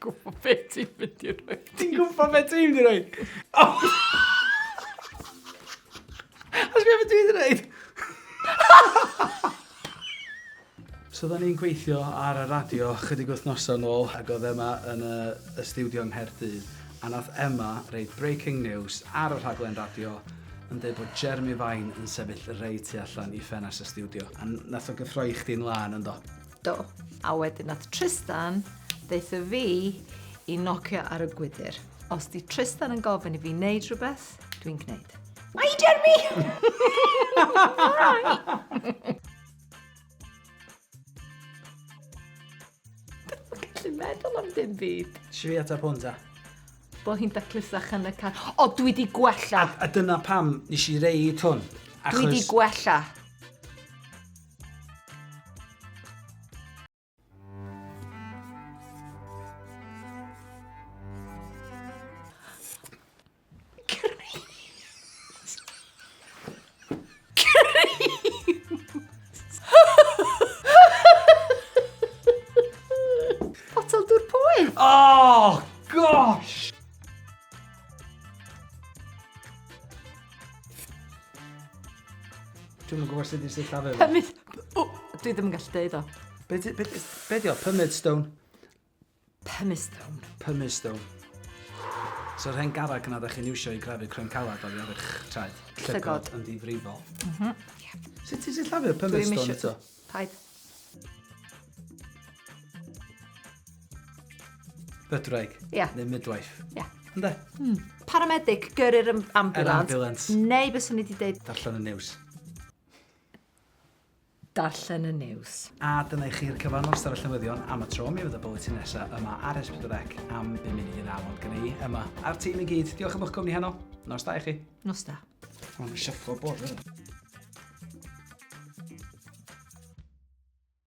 Gwybod beth ti'n mynd i roi. Ti'n gwybod beth ti'n mynd i roi? Oh! Os beth dwi'n dweud? So oedden ni'n gweithio ar y radio chydig wythnosau nôl ac oedd Emma yn y, y stiwdio yng Nghaerdydd a nath Emma reid breaking news ar y rhaglen radio yn dweud bod Jeremy Vine yn sefyll reit tu allan i ffenest y stiwdio a nath o gyffroi chdi'n lân ynddo. Do. A wedyn nath Tristan ddeutha fi i nocio ar y gwydr. Os di Tristan yn gofyn i fi wneud rhywbeth, dwi'n gwneud. Hi Jeremy! Alright. Dwi'n gallu meddwl am dim byd. Eisiau fi ateb hwn ta? Bo hi'n daclusach yn y car. O, dwi di gwella. A, a dyna pam nes i reid hwn. Achos... Dwi di gwella. Creams. Creams. Potel dŵr poeth. Oh, gosh! Dwi'm yn gwybod sut i sillafu fo. Pymith... O, dwi ddim yn gallu deud o. Be di, be, be di o? Pyramid Stone? Pumice Stone. Pumice Stone. So'r hen garreg yna da chi'n iwsio i grafu crwn calad oddi ar eich traed. Llygod. Yn ddifrifol. Mm yeah. Sut ti'n sillafu Pumice Stone eto? Paid. Bydwraig? Ia. Neu midwife? Ia. Ynde? Mm. Paramedic, gyrru'r ambulance. Yr ambulance. Neu bys o'n i wedi dweud... Darllen y news. Darllen y news. A dyna i chi'r cyfan o'r stafell newyddion am y tro. Mi fydd y bwletin nesaf yma ar S4C am 5 munud i 9, ond gyda i yma a'r tîm i gyd. Diolch am eich cwmni heno. Nos da i chi. Nos da. Mae'n shufflo board,